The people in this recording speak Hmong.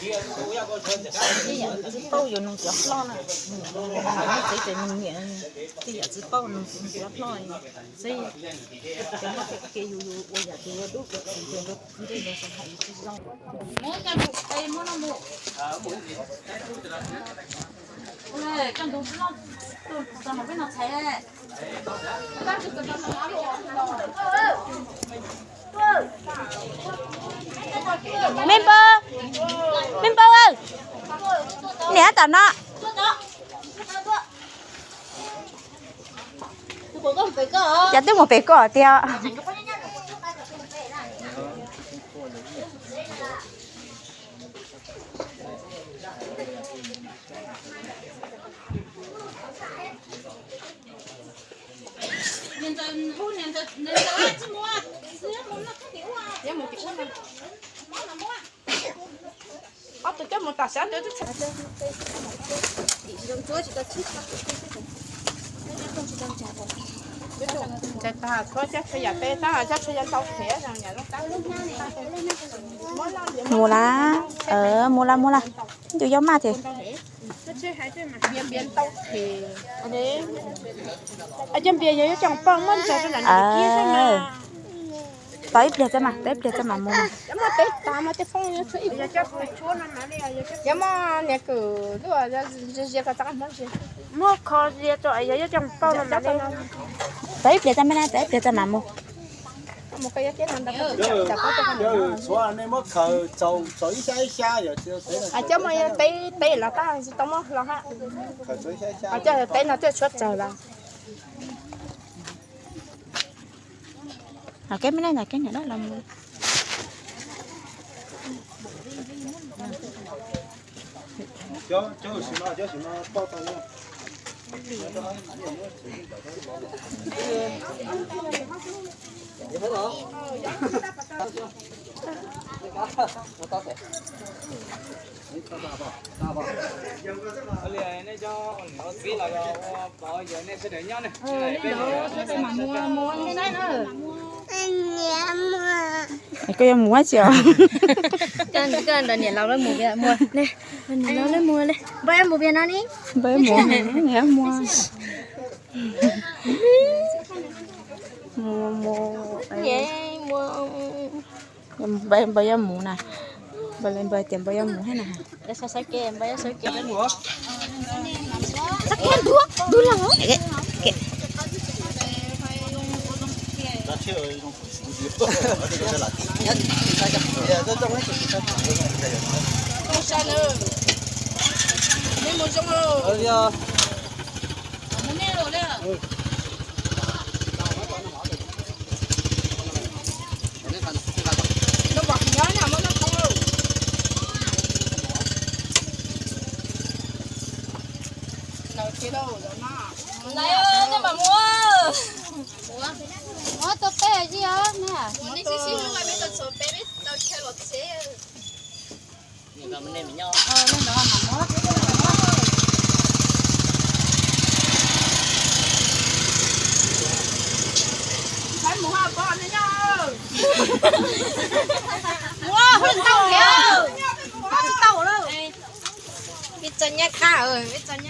Txiv yam txiv pauj yuav nug cov hlob na, txiv ces nws niam, txiv yam txiv pauj nug cov hlob xwb, ces muab ke yus yus ua yam ces ua dub kuv txiv ces ua kwv tij los hais yus tsis zoo. Me npawg, me npawg, niam tom no. Cas twb mus pem koj tiag. Ob tug coj mus tas sab. Ntshai tag, tshuav cab tshuav yam peb tab, cab tshuav yam ntau phem. Mus la, mus la, mus la. Tus yau maj thiab. Cov npias yog yuav coj pauj muab ntsaws rau nram kiab xwb mas. Tos ib pliag txaj mas, tos ib pliag txaj mas mus. Muab teb tas mas tej foob yuav tshuav ib, yuav muab niag kwm lub zia ko txaj muab zia. Muab kho zia rau es yog yuav coj pauj no mas. Tos ib pliag txaj mas na, tos ib pliag txaj mas mus. Tshuav nej muab khaws txaus ib xyab ib xyab. Coj muab teb, teb los tab tsis tau muab hlo hab. Coj teb no twb tshuav tsawg lawm. Los kev me ne, los kev niam dab los mus. Koj yuav mus tsi os? Koj nrog niam laus lawv mus, niam laus lawv mus, npawg mus pem no ne. Npawg mus, niam mus. Mus, mus. Npawg yuav mus na. Npawg, npawg tias npawg yuav mus thiab na. Mus tau peb yig os. Peb txog nyab qab, peb txog